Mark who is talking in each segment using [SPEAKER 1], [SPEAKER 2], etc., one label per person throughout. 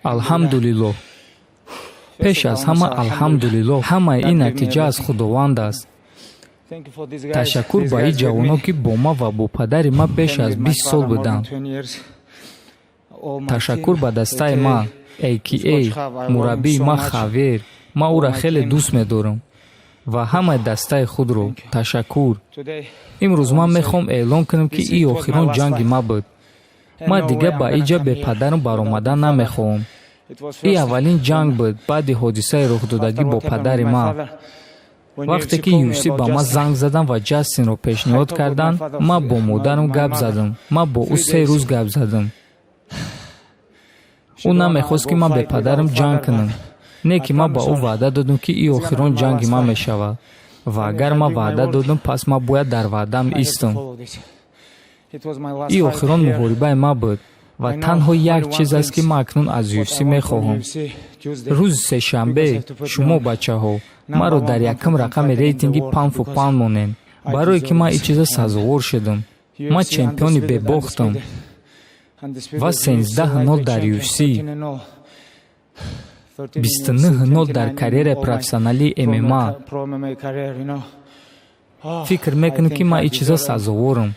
[SPEAKER 1] Алҳамдулиллоҳ, пеш аз ҳама алҳамдулиллоҳ. Ҳамаи ин натиҷа аз Худованд аст. Ташаккур ба ин ҷавонон, ки бо ман ва бо падари ман беш аз 20 сол буданд. Ташаккур ба дастаи ман, AKA, мураббии ман Хавер, ман ӯро хеле дӯст медорам, ва ҳамаи дастаи худро ташаккур. Имрӯз ман мехоҳам эълон кунам, ки ин охирон ҷанги ман буд. Ман дигар ба ин ҷа бепадарам баромадан намехоҳам. Ин аввалин ҷанг буд баъди ҳодисаи рухдодагӣ бо падари ман. Вақте ки UFC ба ман занг заданд ва Ҷастинро пешниҳод карданд, ман бо модарам гап задам. Ман бо ӯ 3 рӯз гап задам. Ӯ намехост, ки ман бепадарам ҷанг кунам. Не ки ман ба ӯ ваъда додам, ки ин охирон ҷанги ман мешавад, ва агар ман ваъда додам, пас ман бояд дар ваъдаам истам. Ин охирон муҳорибаи ман буд ва танҳо як чиз аст, ки ман акнун аз UFC мехоҳам: рӯзи сешанбе шумо, бачаҳо, маро дар якум рақами рейтинги pound for pound монед, барое ки ман ин чиза сазовор шудам. Ман чемпиони бебохтам ва 13-0 дар UFC, 29-0 дар карьераи профессионалии ММА. Фикр мекунам, ки ман ин чиза сазоворам.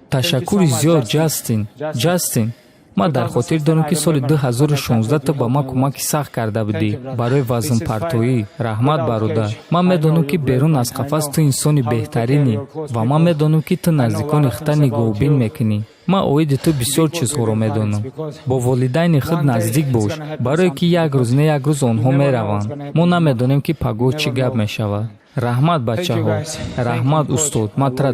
[SPEAKER 1] Ташаккури зиёд, Ҷастин. Ҷастин, ман дар хотир дорам, ки соли 2016 ту ба ман кӯмаки сахт карда будӣ барои вазнпартоӣ. Раҳмат, бародар. Ман медонам, ки берун аз қафас ту инсони беҳтаринӣ, ва ман медонам, ки ту наздикони худта нигоҳубин мекунӣ. Ман оиди ту бисёр чизҳоро медонам. Бо волидайни худ наздик бош, барое ки як рӯз не як рӯз онҳо мераванд. Мо намедонем, ки пагоҳ чӣ гап мешавад. Раҳмат, бачаҳо, раҳмат, устод, ман тура.